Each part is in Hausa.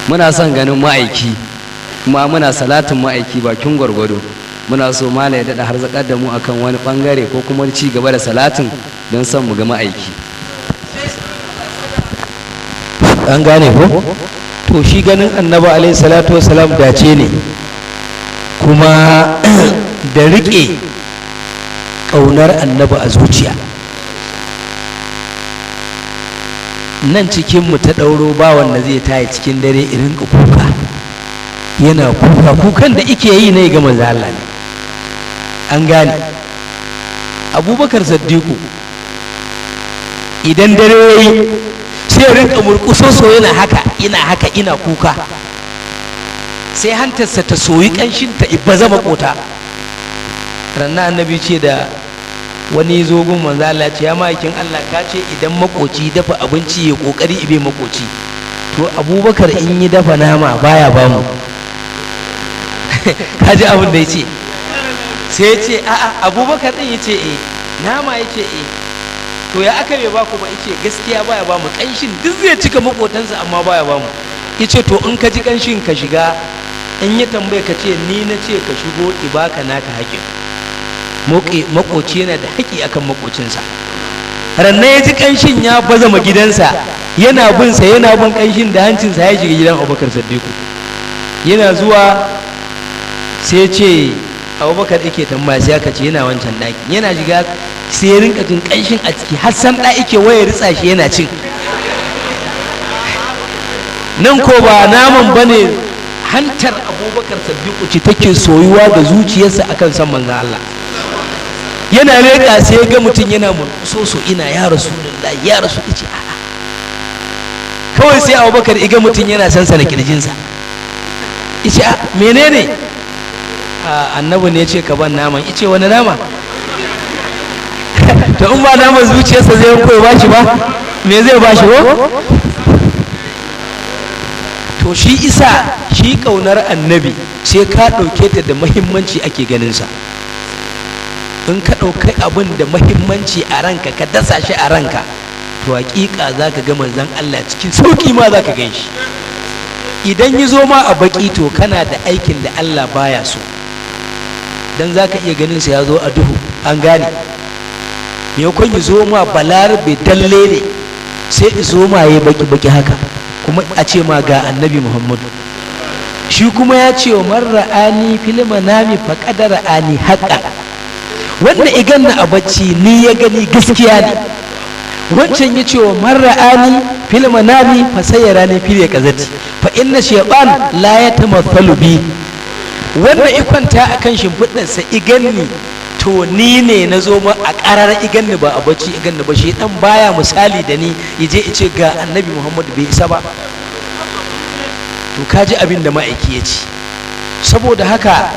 Muna son ganin ma'aiki, kuma muna salatin ma'aiki bakin gwargwado. Muna so malam ya daɗa harzakar da mu akan wani ɓangare ko kuma ci gaba da salatin don son mu ga ma'aiki. An gane ko? To shi ganin Annabi alaihi salatu wasalam dace ne, kuma da riƙe ƙaunar Annabi a zuciya. Nan cikinmu ta ɗauro ba wanda zai taya cikin dare irin kuka, yana kuka, kukan da ike yi na ga manzo Allah ne. An gane? Abubakar Saddiku idan dare yayi sai ya rinka murƙusoso, yana haka, ina haka, ina kuka, sai hantarsa ta soyi ƙanshin ta ibba makota. Rannan Annabi ce da wani zogun manzo Allah ce, ya ma'aikin Allah, ka ce idan makoci dafa abinci ya kokari ibe makoci, to Abubakar in yi dafa nama baya bamu. Ka ji abin da ya ce? Sai ya ce a'a, Abubakar din ya ce eh, nama ya ce eh, to ya aka bai baku ba? Yace gaskiya baya bamu, kanshin duk zai cika makotansa amma baya bamu. Yace to in ka ji kanshin ka shiga, in ya tambaye ka ce ni na ce ka shigo ibaka naka haƙin. Makoci yana da haƙi akan makocinsa. Rannan ya ji kanshin ya baza ma gidansa, yana bin sa, yana bin kanshin da hancinsa ya shiga gidan Abubakar Saddiku. Yana zuwa sai ce Abubakar yake tambaya, sai aka ce yana wancan ɗaki. Yana shiga sai ya rinka jin kanshin a ciki, har san ɗa yake waya ritsa shi yana cin nan. Ko ba naman bane, hantar Abubakar Saddiku ce take soyuwa ga zuciyarsa akan san manzon Allah. Yana leƙa sai ga mutum yana murƙuso, ina ya Rasulullah, ya rasu. Ice a'a, kawai sai Abubakar iga mutum yana sansana kirjinsa. Ice a menene? Annabi ne ya ce ka ban naman. Ice wani nama? To in ba naman zuciyarsa zai yanko ya bashi ba, me zai bashi ko? To shi isa shi kaunar Annabi sai ka ɗauke ta da mahimmanci ake ganinsa. In ka ɗauki abin da mahimmanci a ranka, ka dasa shi a ranka, to hakika za ka ga manzon Allah cikin sauƙi ma za ka gan shi. Idan ya zo ma a baƙi, to kana da aikin da Allah baya so, dan za ka iya ganin sa ya zo a duhu. An gane? Maimakon ya zo ma Balarabe dalle ne, sai ya zo ma ya baki baki haka, kuma a ce ma ga Annabi Muhammadu. Shi kuma ya ce wa man ra'ani fil manami faqad ra'ani haqqan, wanda iganna a bacci ni ya gani gaskiya ne. Wancan ya ce wa man ra'ani fil manami fa sayyarani fil yaqazati fa inna shaytan la yatamathalu bi. Wanda ikwanta akan shimfiɗarsa iganni, to ni ne na zo ma a ƙarar iganni, ba a bacci iganni ba. Shi dan baya misali da ni yaje ice ga Annabi Muhammadu, bai isa ba. To kaji abin da ma'aiki ya ce. Saboda haka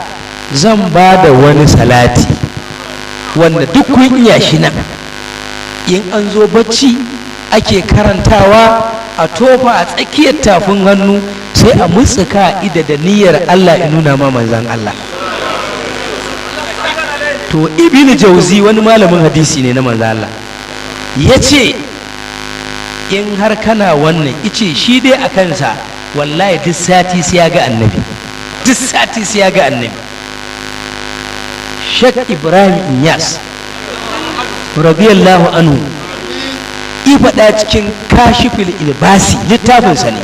zan ba da wani salati wanda duk kun iya shi nan, in an zo bacci ake karantawa, a tofa a tsakiyar tafin hannu, sai a mutsuka ida da niyyar Allah ya nuna ma manzan Allah. To Ibn Jauzi, wani malamin hadisi ne na manzan Allah, ya ce in har kana wannan, ice shi dai a kansa wallahi duk sati sai ya ga Annabi, duk sati sai ya ga Annabi. Sheikh Ibrahim Inyas radiyallahu anhu i faɗa cikin Kashifil Ilbasi, littafinsa ne.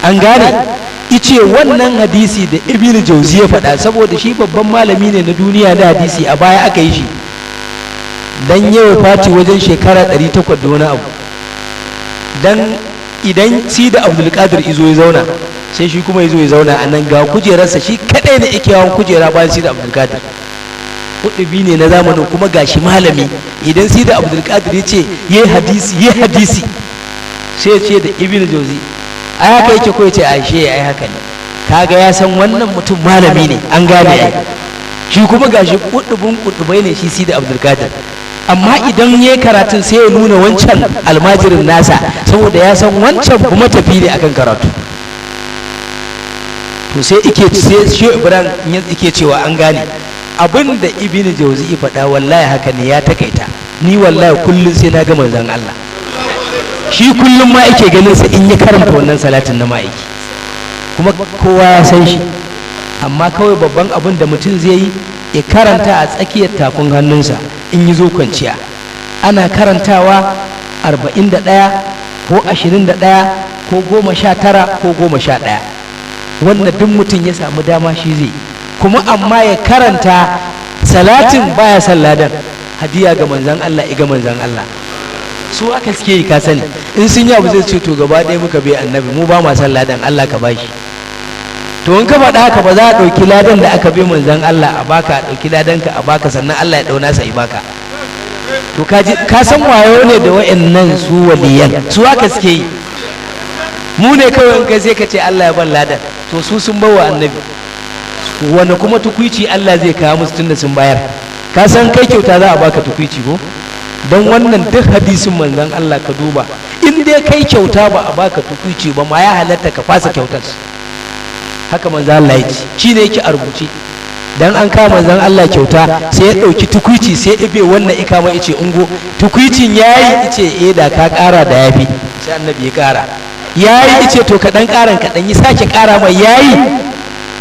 An gane? Ice wannan hadisi da Ibn Jauzi ya faɗa, saboda shi babban malami ne na duniya da hadisi, a baya aka yi shi, dan yawa fati wajen shekara 800 da wani abu. Dan idan si da Abdulkadir izo ya zauna, sai shi kuma izo ya zauna a nan, ga kujerarsa, shi kadai ne yake hawan kujera bayan si da Abdulkadir. Kudubi ne na zamanin, kuma gashi malami. Idan si da Abdulkadir ya ce yi hadisi, yi hadisi, sai ya ce da Ibn Jauzi, ai haka yake ko? Ya ce ai she ai haka ne. Kaga ya san wannan mutum malami ne. An gane? Ai shi kuma gashi kudubin kudubai ne shi si da Abdulkadir, amma idan ya karatun sai ya nuna wancan almajirin nasa, saboda ya san wancan kuma tafi ne akan karatu. To sai ike sai shi Ibrahim yake cewa, an gane, abin da Ibn Jauzi ya faɗa wallahi haka ne, ya takaita ni wallahi kullum sai na ga manzon Allah. Shi kullum ma yake ganin sa in ya karanta wannan salatin na ma'aiki. Kuma kowa ya san shi, amma kawai babban abin da mutum zai yi, ya karanta a tsakiyar tafin hannunsa in yi zo kwanciya. Ana karantawa 41 ko 21 ko 19 ko 11, wanda duk mutum ya samu dama shi zai. Kuma amma ya karanta salatin baya son ladan, hadiya ga manzan Allah, iga manzan Allah. Su aka suke yi, ka sani, in sun yi abu zai ce, "To, gaba ɗaya muka bai annabi, mu ba ma son ladan, Allah ka bashi." To in ka faɗa haka, ba za a ɗauki ladan da aka bai manzan Allah a baka, a ɗauki ladan ka a baka, sannan Allah ya ɗauna sa baka. To ka san wayo ne da wa'annan su waliyan, su haka suke yi. Mu ne kawai in kai sai ka ce Allah ya ban ladan. To su sun bawa annabi, wanda kuma tukuici Allah zai kawo musu tunda sun bayar. Ka san kai kyauta za a baka tukuici ko? Don wannan duk hadisin manzon Allah ka duba, in dai kai kyauta ba a baka tukuici ba ma, ya halatta ka fasa kyautar. Haka manzon Allah ya ce, shi ne yake a rubuce. Dan an kama manzon Allah kyauta, sai ya ɗauki tukuici sai ya ɗabe wannan ikama, ice, "Ungo tukuicin." Yayi, ice, "Eh, da ka ƙara da yafi." Sai annabi ya ƙara. Yayi, ice, "To, ka dan ƙaran kaɗan." Yi sake ƙara mai. Yayi,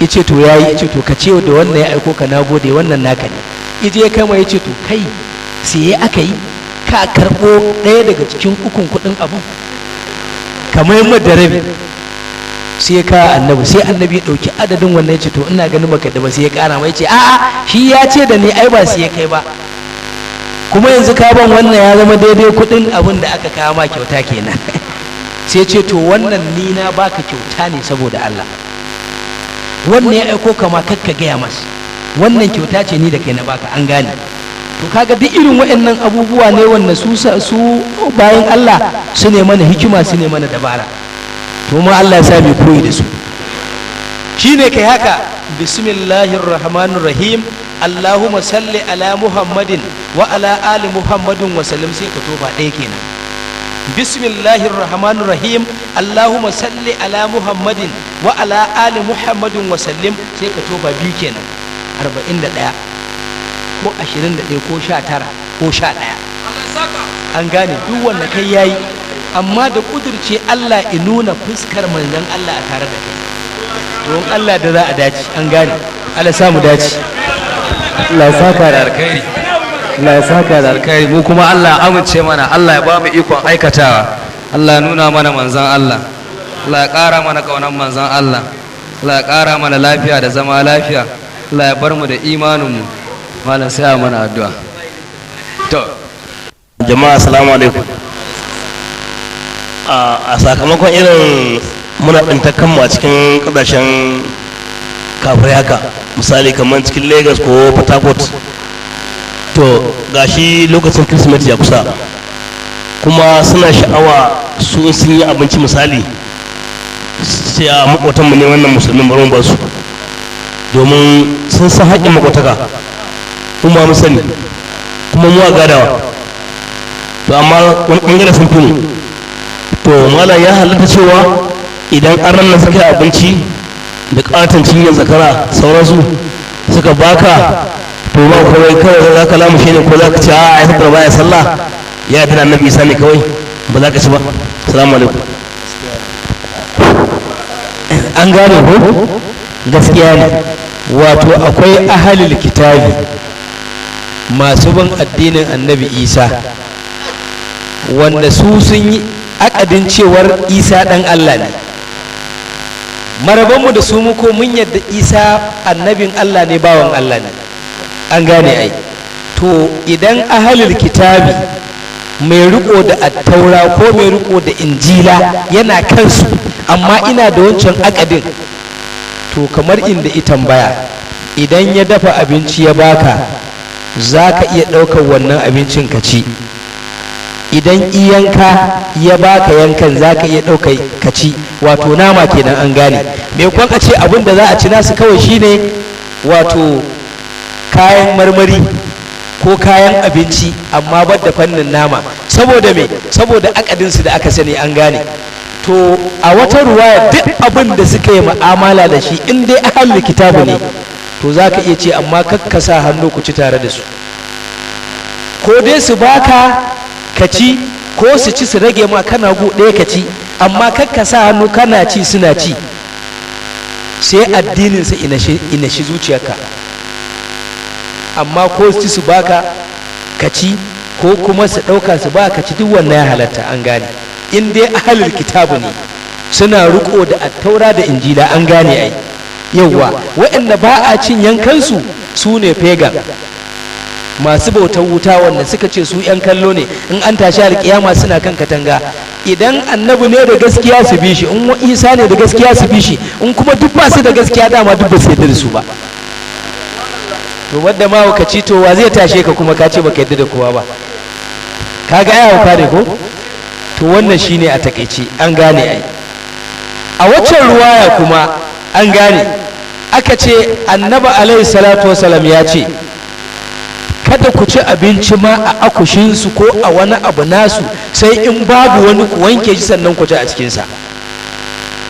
yace, "To, yayi." Yace, "To, ka ce da wannan ya aiko ka na gode, wannan naka ne." Ije ya kai mai, yace, "To, kai siye aka yi ka karɓo ɗaya daga cikin ukun kuɗin abun kamar yamma da rabi." Sai ka annabi, sai annabi ya ɗauki adadin wannan, ya ce, "To, ina ganin baka da ba." Sai ya ƙara mai, ce, "A'a, shi ya ce da ni ai ba sai ya kai ba, kuma yanzu ka ban wannan ya zama daidai kuɗin abin da aka kawo ma kyauta kenan." Sai ce, "To, wannan ni na baka kyauta ne saboda Allah. Wannan ya aiko kama kakka gaya masa, wannan kyauta ce ni da kai na baka." An gane? To kaga duk irin waɗannan abubuwa ne wanda su bayan Allah su ne mana hikima, su ne mana dabara. To ma Allah ya sa mu koyi da su. Shine kai haka: "Bismillahir rahmanir rahim, Allahumma salli ala Muhammadin wa ala ali Muhammadin wa sallim." Sai ka tofa, ɗaya kenan. "Bismillahir rahmanir rahim, Allahumma salli ala Muhammadin wa ala ali Muhammadin wa sallim." Sai ka tofa, biyu kenan. 41 ko 21 ko 19 ko 11, an gane? Duk wanda kai yayi, amma da kudirce Allah ya nuna fuskar manzon Allah a tare da kai, don Allah da za a dace. An gane? Allah sa mu dace. Allah ya saka da alkhairi, Allah ya saka da alkhairi. Mu kuma Allah ya amince mana, Allah ya ba mu ikon aikatawa, Allah ya nuna mana manzon Allah, Allah ya ƙara mana ƙaunar manzon Allah, Allah ya ƙara mana lafiya da zama lafiya, Allah ya bar mu da imaninmu. Malam, sai a mana addu'a. To. Jama'a, assalamu alaikum. A sakamakon irin muna tsintar kanmu a cikin kasashen kafirai haka, misali kamar cikin Lagos ko Port Harcourt, to gashi lokacin Kirsimeti ya kusa, kuma suna sha'awa su sun yi abinci, misali sai a makotanmu ne wannan musulmin, bari mu ba su, domin sun san haƙƙin makotaka, kuma mu sani, kuma mu a gadawa. To amma wani ɓangare sun fi mu. To malam, ya halatta cewa idan an ranar suka yi abinci da katon cinyar zakara sauransu suka baka, to ba kawai kawai za ka lamushe ne, ko za ka ce a ai saboda baya sallah, ya yi annabi Isa ne, kawai ba za ka ci ba? Assalamu alaikum. An gane ko? Gaskiya ne. Wato akwai ahalil kitabi masu bin addinin annabi Isa, wanda su sun yi akadin cewar Isa dan Allah ne. Marabanmu da su, muko mun yadda Isa annabin Allah ne, bawan Allah ne. An gane ai? To idan ahalil kitabi mai riko da Attaura ko mai riko da Injila yana kansu, amma ina da wancan akadin, to kamar inda ita tambaya, idan ya dafa abinci ya baka, za ka iya ɗaukar wannan abincin ka ci. Idan iyanka ya baka yankan, za ka iya ɗaukar ka ci, wato nama kenan. An gane? Maimakon a ce abin da za a ci nasu kawai shine wato kayan marmari ko kayan abinci, amma bar da fannin nama. Saboda me? Saboda akadinsu da aka sani. An gane? To a wata ruwaya, duk abin da suka yi mu'amala da shi, in dai ahalul kitabu ne, to za ka iya ce, amma kakka sa hannu ku ci tare da su. Ko dai su baka ka ci, ko su ci su rage ma, kana gu ɗaya ka ci, amma kakka sa hannu kana ci suna ci. Sai addininsa ina shi zuciyarka. Amma ko su su baka ka ci, ko kuma su ɗauka su ba ka ci, duk wannan ya halatta, an gane. In dai ahalul kitabu ne, suna riko da Attaura da Injila, an gane ai. Yawwa, waɗanda ba a cin yankansu su ne pagan, masu bautar wuta, wanda suka ce su 'yan kallo ne, in an tashi alkiyama suna kan katanga. Idan Annabi ne da gaskiya, su bi shi; in Isa ne da gaskiya, su bi shi; in kuma duk ba su da gaskiya, dama duk ba su yarda da su ba. To wadda ma ka ci, to wa zai tashe ka? Kuma ka ce baka yarda da kowa ba, kaga ai hauka ne ko? To wannan shine a takaice, an gane ai. A waccan ruwaya kuma, an gane, aka ce Annabi alaihi salatu wasalam ya ce kada ku ci abinci ma a akushinsu ko a wani abu nasu, sai in babu wani, ku wanke shi sannan ku ci a cikinsa.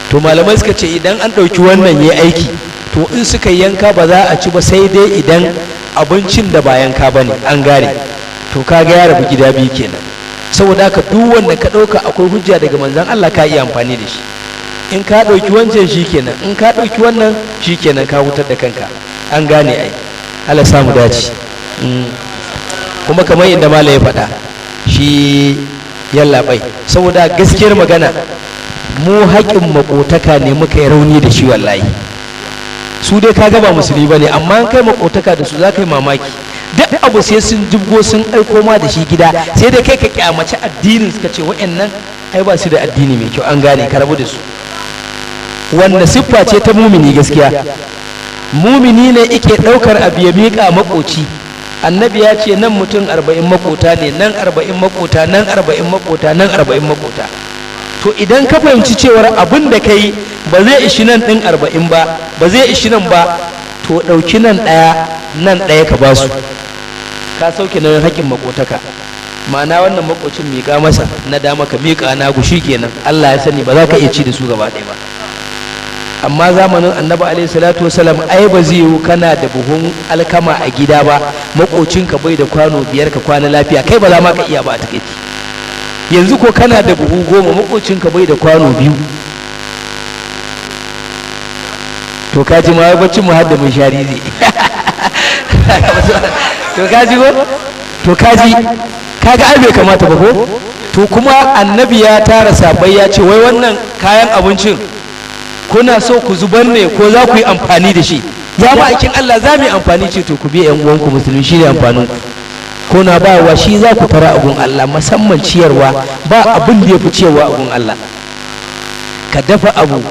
To malamai suka ce idan an ɗauki wannan ya aiki, to in suka yanka ba za a ci ba, sai dai idan abincin da ba yanka ba ne, an gane. To kaga ya rabu gida biyu kenan. Saboda haka duk wanda ka ɗauka akwai hujja daga Manzon Allah, ka iya amfani da shi. In ka ɗauki wancan, shi kenan; in ka ɗauki wannan, shi kenan, ka hutar da kanka, an gane ai. Allah samu dace. Kuma kamar yadda malam ya faɗa shi, yallaɓai, saboda gaskiyar magana mu haƙƙin makotaka ne muka yi rauni da shi wallahi. Su dai ka ba musulmi ba ne, amma an kai makotaka da su, za ka yi mamaki, duk abu sai sun jibgo, sun aiko ma da shi gida, sai dai kai ka kyamaci addinin, suka ce wa'annan ai ba su da addini mai kyau, an gane, ka rabu da su. Wanda siffa ce ta mumini gaskiya. Mumini ne ike ɗaukar abu ya miƙa makoci. Annabi ya ce nan mutum 40 makota ne, nan 40 makota, nan 40 makota, nan 40 makota. To idan ka fahimci cewar abin da ka yi ba zai ishi nan ɗin 40 ba, ba zai ishi nan ba, to ɗauki nan ɗaya, nan ɗaya, ka ba su, ka sauke nauyin haƙƙin makotaka. Ma'ana wannan makocin miƙa masa na dama, ka miƙa na gushi kenan. Allah ya sani ba za ka iya ci da su gaba ɗaya ba. Amma zamanin Annabi alaihi salatu wasalam, ai ba zai yiwu kana da buhun alkama a gida ba, makocinka bai da kwano 5, ka kwana lafiya. Kai ba za ma ka iya ba a takaici. Yanzu ko kana da buhu 10, makocinka bai da kwano 2, to ka ji ma baccin mu har da mun shari zai. To ka ji ko? To ka ji, kaga ai bai kamata ba ko? To kuma Annabi ya tara sabai, ya ce wai wannan kayan abincin kuna so ku zubar ne ko za ku yi amfani da shi? Ya ma'aikin Allah, za mu yi amfani. Ce to ku biya yan uwanku musulmi, shi ne amfanin ku. Kuna ba wa shi, za ku tara abun Allah. Musamman ciyarwa, ba abin da ya fi ciyarwa abun Allah. Ka dafa abu,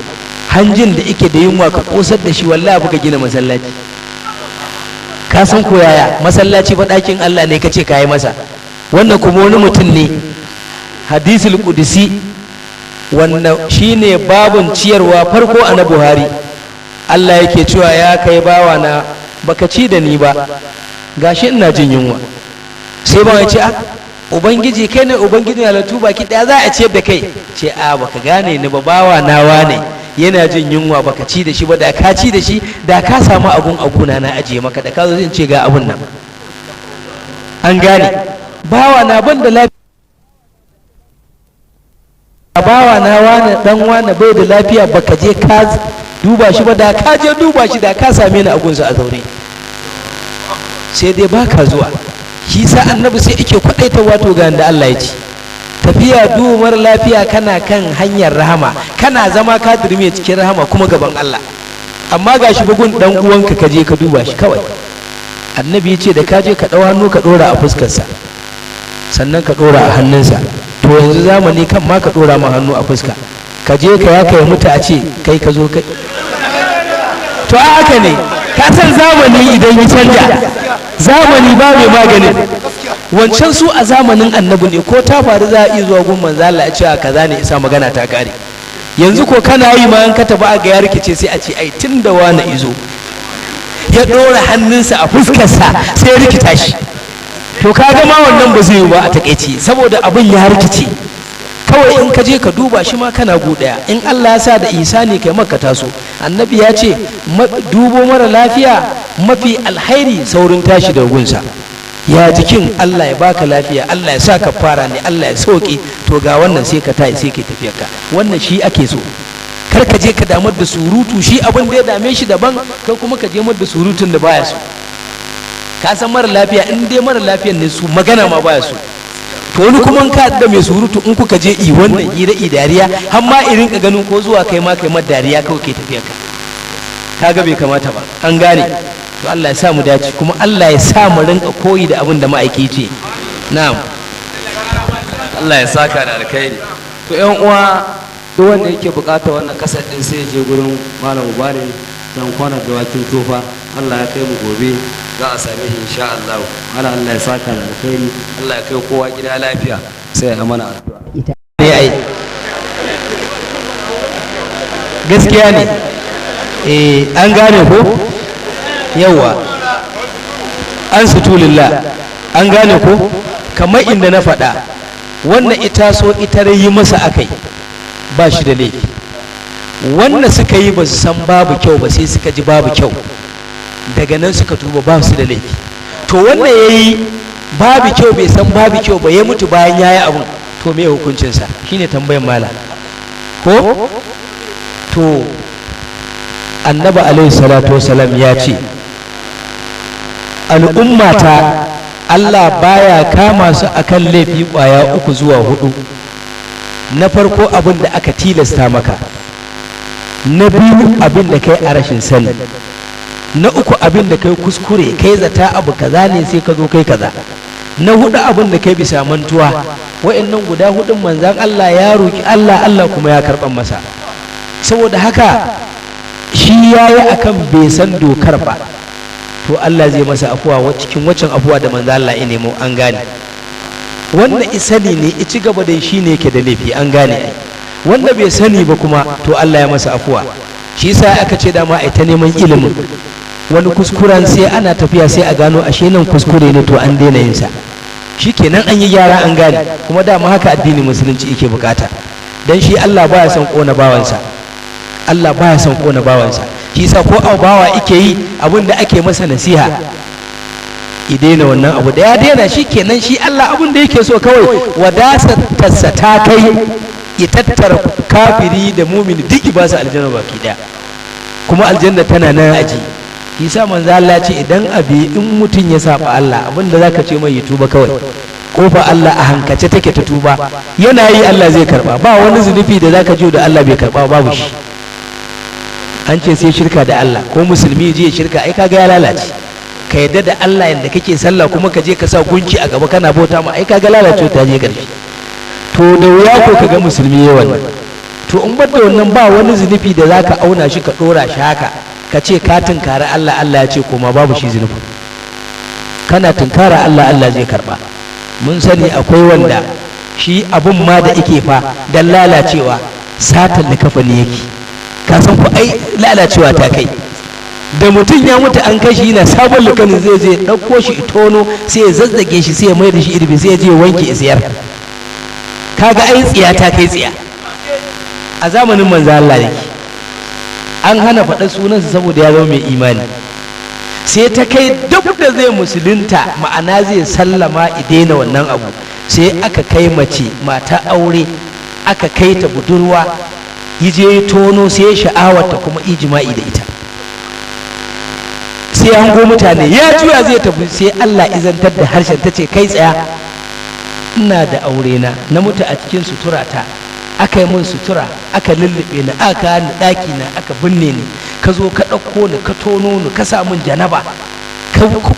hanjin da yake da yunwa ka kosar da shi, wallahi ka gina masallaci. Ka san ko yaya masallaci ba? Ɗakin Allah ne ka ce ka yi masa. Wannan kuma wani mutum ne, hadisul qudsi, wannan shine babun ciyarwa farko a na Buhari. Allah yake cewa, ya kai bawa na, baka ci da ni ba, gashi ina jin yunwa. Sai bawa ya ce, a Ubangiji, kai ne Ubangiji halittu baki daya, za a ciyar da kai? Ce a baka gane ni ba, bawa nawa ne yana jin yunwa, baka ci da shi ba. Da ka ci da shi, da ka samu abun aguna na ajiye maka, da ka zo zan ce ga abun nan, an gane. Bawa na ban da lafiya, bawa na wane dan wane bai da lafiya, baka je ka duba shi ba. Da ka je duba shi, da ka same ni a gunsa a zaune, sai dai baka zuwa. Shi sa Annabi sai yake kwadaita, wato ga da Allah ya ci tafiya duba mara lafiya, kana kan hanyar rahama, kana zama ka dirme cikin rahama kuma gaban Allah. Amma gashi bugun dan uwanka, ka je ka duba shi kawai. Annabi ya ce da ka je, ka ɗau hannu ka ɗora a fuskarsa, sannan ka ɗora a hannunsa. To yanzu zamani kan ma ka ɗora ma hannu a fuska, ka je ka ya kai mutu a ce kai ka zo kai. To a haka ne, ka san zamani idan ya canja, zamani ba mai maganin wancan. Su a zamanin Annabi ne, ko ta faru za a iya zuwa gun Manzo Allah ya ce kaza ne, isa magana ta kare. Yanzu ko kana yi ma, in ka tafi a ga ya rikice, sai a ce ai tun da wani izo ya ɗora hannunsa a fuskarsa, sai ya rikita shi. To ka ga ma wannan ba zai yi ba a takaice, saboda abin ya rikice. Kawai in ka je ka duba shi ma, kana gu daya, in Allah ya sa da isa ne kai maka taso. Annabi ya ce dubo mara lafiya mafi alhairi saurin tashi da gunsa. Ya jikin? Allah ya baka lafiya, Allah ya sa ka fara ne, Allah ya sauke. To ga wannan, sai ka tayi, sai ka tafiyar ka. Wannan shi ake so. Kar ka je ka damar da surutu, shi abin da ya dame shi daban, kai kuma ka je mar da surutun da baya so. Ka san mara lafiya, in dai mara lafiyan ne, su magana ma baya so. To wani kuma in ka da mai surutu, in kuka je i wannan hira i dariya, har ma irin ka ganin ko zuwa kai ma kai ma dariya kawai kai tafiyar ka, kaga bai kamata ba. An gane? To Allah ya sa mu dace, kuma Allah ya sa mu rinka koyi da abin da ma'aiki ce. Na'am. Allah ya saka da alkhairi. To yan uwa, duk wanda yake bukata wannan kasar din, sai ya je gurin Malam Ubale dan kwana Dawakin Tofa. Allah ya kai mu gobe, za a same shi insha Allah. Allah, Allah ya saka da alkhairi, Allah ya kai kowa gida lafiya. Sai ya mana addu'a. Ne ai gaskiya ne. Eh, an gane ko? Yawa, an sutulillah, an gane ko? Kamar inda na faɗa, wannan ita so ita yi masa akai, ba shi da laifi. Wannan suka yi ba su san babu kyau ba, sai suka ji babu kyau, daga nan suka tuba, ba su da laifi. To wannan ya yi babu kyau, bai san babu kyau ba, ya mutu bayan ya yi abun, to me hukuncinsa? Shine tambayan mala ko? To Annabi alaihi salatu wasalam ya ce al'ummata Allah baya kama su akan laifi kwaya uku zuwa hudu. Na farko, abin da aka tilasta maka. Na biyu, abin da kai a rashin sani. Na uku, abin da kai kuskure, kai zata abu kaza ne, sai ka zo kai kaza. Na hudu, abin da kai bisa mantuwa. Wa'annan guda hudun, manzan Allah ya roki Allah, Allah kuma ya karban masa. Saboda haka shi yayi akan bai san dokar ba, to Allah zai masa afuwa cikin waccan afuwa da manzan Allah ya nemo. An gane? Wanda isani ne i ci gaba da shi ne yake da laifi. An gane ai? Wanda bai sani ba kuma, to Allah ya masa afuwa. Shi yasa aka ce dama ai ta neman ilimin. Wani kuskuren sai ana tafiya sai a gano ashe nan kuskure ne, to an daina yin sa, shikenan an yi gyara. An gane? Kuma dama haka addinin Musulunci yake bukata, dan shi Allah baya son kona bawansa. Allah baya son kona bawansa. Shi yasa ko au bawa yake yi, abin da ake masa nasiha i daina wannan abu, da ya daina shi kenan. Shi Allah abin da yake so kawai, wadatarsa ta kai ya tattara kafiri da mumini duk ba su aljanna baki daya, kuma aljanna tana nan aji. Yasa manzo Allah ce idan abi in mutum ya saba Allah, abin da zaka ce mai ya tuba kawai. Kofa Allah a hankace take ta tuba, yana yi Allah zai karba. Ba wani zunubi da zaka ji da Allah bai karba, babu shi. An ce sai shirka da Allah. Ko musulmi je shirka, ai kaga ya lalace. Ka yadda da Allah yanda kake sallah, kuma ka je ka sa gunki a gaba kana bauta ma, ai kaga lalace ta je ƙarshe. To da wuya ko kaga musulmi yayi wannan. To in bar da wannan, ba wani zunubi da zaka auna shi ka dora shi haka ka ce ka tunkari Allah, Allah ya ce koma, babu shi zunubin. Kana tunkara Allah, Allah zai karba. Mun sani akwai wanda shi abun ma da ike fa dan lalacewa, satan likafani yake. Ka san ku ai lalacewa ta kai da mutum ya mutu an kai shi yana sabon likanin, zai je ɗauko shi tono, sai ya zazzage shi, sai ya mai da shi irbi, sai ya je wanke ya sayar. Kaga ai tsiya ta kai tsiya. A zamanin manzo Allah yake, an hana faɗa sunansa saboda ya zama mai imani. Sai ta kai duk da zai musulunta, ma'ana zai sallama i daina wannan abu, sai aka kai mace mata aure, aka kai ta budurwa, yi je tono, sai sha'awarta kuma ijima'i da ita. Sai hango mutane, ya juya zai tafi, sai Allah izantar da harshen ta ce, "Kai tsaya, ina da aure na, na mutu a cikin sutura ta, aka yi min sutura, aka lullube ni, aka ni ɗaki na, aka binne ni. Ka zo ka ɗauko ni, ka tono ni, ka sa min janaba,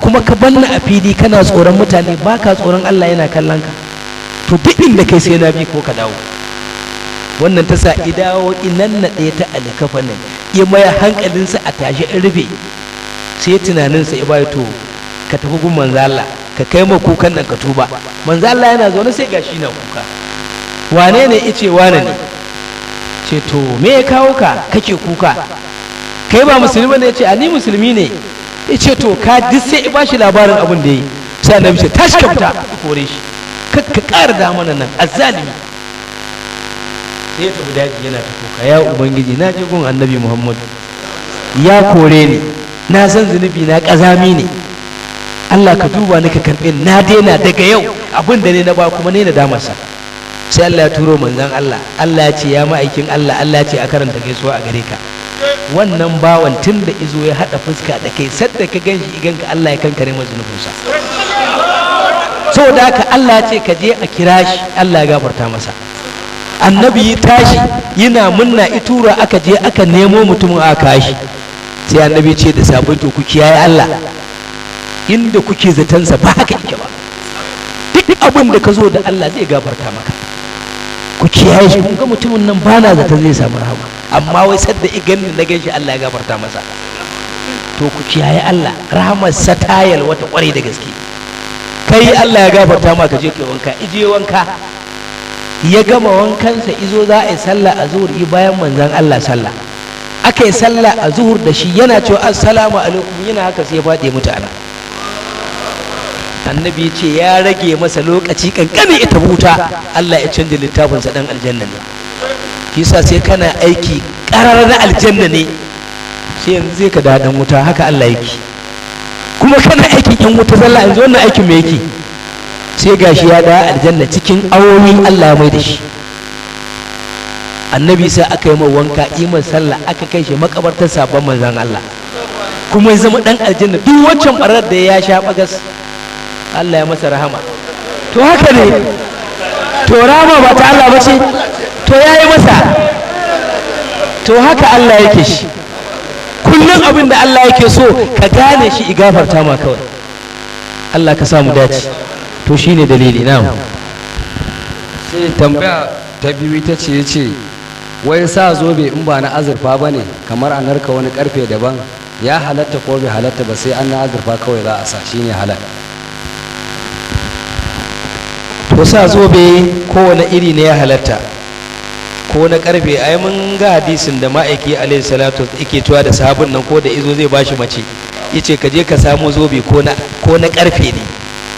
kuma ka banni a fili. Kana tsoron mutane, baka tsoron Allah yana kallon ka? To duk inda kai sai na bi ko ka dawo." Wannan ta sa idawo inan na ɗaya ta alkafanin ya maya, hankalinsa a tashi in rufe, sai tunaninsa ya bayo, to ka tafi gun manzo Allah ka kai ma kukan nan, ka tuba. Manzo Allah yana zaune, sai gashi na kuka. "Wane ne?" Ice, "Wane ne." Ce, "To me ya kawo ka kake kuka? Kai ba musulmi ne?" Ce, "A ni musulmi ne." Yace, "To ka duk." Sai ya bashi labarin abin da yi. Sai Annabi ce, "Tashi ka fita." Kore shi, "Kar ka ƙara da mana nan, azzalimi." Sai ya tafi daji yana ta kuka, "Ya Ubangiji, na je gun Annabi Muhammadu ya kore ni. Na san zunubi na ƙazami ne. Allah ka duba ni ka karɓe ni. Na daina daga yau abin da ne na ba, kuma ne na damarsa." Sai Allah ya turo manzon Allah. Allah ya ce ya ma'aikin Allah, Allah ya ce a karanta gaisuwa a gare ka. Wannan bawan tun da izo ya haɗa fuska da kai, sadda ka ganshi iganka, Allah ya kankare masa zunubansa. Saboda haka Allah ya ce ka je a kira shi, Allah ya gafarta masa. Annabi ya tashi yana munna, itura aka je aka nemo mutumin aka shi. Sai annabi ce da sabai, to ku kiyaye Allah, inda kuke zatansa ba haka yake ba. Duk abin da ka zo da Allah zai gafarta maka. Ku kiyaye shi, kun ga mutumin nan ba na zaton zai samu rahama, amma wai sadda igan na gan shi Allah ya gafarta masa. To ku kiyaye Allah, rahamar sa ta yalwata kwarai da gaske. Kai Allah ya gafarta maka, je kai wanka. Ije wanka, ya gama wankansa, izo za a yi sallah a zuhur, yi bayan manzon Allah sallah. Aka yi sallah a zuhur da shi, yana cewa assalamu alaikum, yana haka sai ya faɗi mutu ana. Annabi ya ce ya rage masa lokaci kankani ita buta, Allah ya canza littafinsa, dan aljanna ne. Shi yasa sai kana aiki karar na aljanna ne, sai yanzu zai ka da dan wuta. Haka Allah yake. Kuma kana aikin yan wuta zalla, yanzu wannan aikin me yake? Sai gashi ya da aljanna cikin awowi, Allah mai da shi. Annabi sai aka yi mai wanka, iman sallah, aka kai shi makabartar sabon manzon Allah, kuma ya zama dan aljanna. Duk wancan barar da ya sha bagas, Allah ya masa rahama. To haka ne, to rahama ba ta Allah ba ce, to ya yi masa. To haka Allah yake shi kullum. Abin da Allah yake so ka gane shi, igafarta ma kawai. Allah ka samu dace. To shine dalili na. Sai tambaya ta biyu ita ce, ya ce wai sa zobe in ba na azurfa ba ne, kamar a narka wani karfe daban, ya halatta ko bai halatta ba? Sai an na azurfa kawai za a sa shine halal? To sa zobe kowane iri ne ya halatta, ko na karfe. Ai mun ga hadisin da ma'aiki alaihi salatu yake cewa da sahabin nan ko da izo zai bashi mace, yace ka je ka samo zobe ko na karfe ne,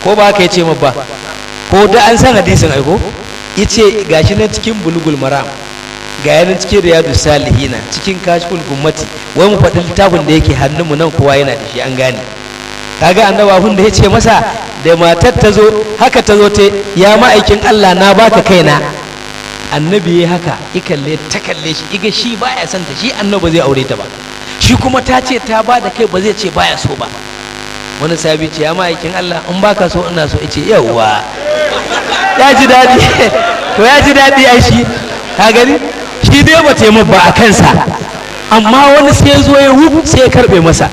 ko ba haka yace ba? Ko da an san hadisin ai ko? Yace gashi nan cikin Bulugul Maram, ga yanan cikin Riyadu Salihina, cikin Kashful Gummati. Wai mu faɗi littafin da yake hannunmu nan, kowa yana da shi, an gane. Kaga annabi abin da yace masa da matar ta zo, haka ta zo ta, ya ma'aikin Allah, na baka kaina. Annabi ya haka, ya kalle ta, kalle shi, iga shi baya son ta, shi annabi zai aure ta ba. Shi kuma ta ce ta ba da kai, ba zai ce baya so ba. Wani sabi ce, ya ma'aikin Allah, in baka so ina so. Yace yawwa, ya ji daɗi. To ya ji daɗi ai shi, ka gani, shi dai ba ta ba a kansa, amma wani sai ya zo ya wuf sai ya karbe masa,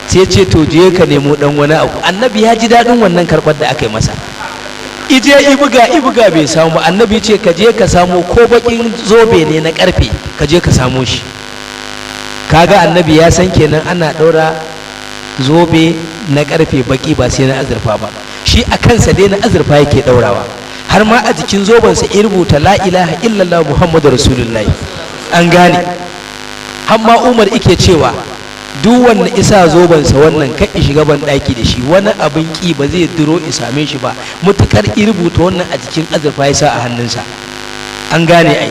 sai ce to je ka nemo dan wani abu. Annabi ya ji daɗin wannan karɓar da aka yi masa. Ije ibuga ibuga bai samu ba. Annabi ce ka je ka samo ko bakin zobe ne na karfe, ka je ka samo shi. Kaga annabi ya san kenan ana ɗaura zobe na karfe baki, ba sai na azurfa ba. Shi a kansa dai na azurfa yake ɗaurawa, har ma a jikin zobensa ya rubuta la ilaha illallah Muhammadu Rasulullahi, an gane. Har ma Umar ike cewa duk wanda isa zobensa wannan kan shiga ban daki da shi, wani abin ki ba zai duro ya same shi ba, mutukar i rubuta wannan a jikin azurfa ya sa a hannunsa, an gane ai.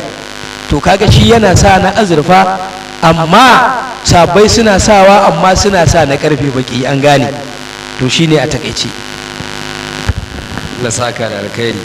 To kaga shi yana sa na azurfa, amma sabai suna sawa, amma suna sa na karfe baki, an gane. To shine a takaice. Allah saka da alkhairi.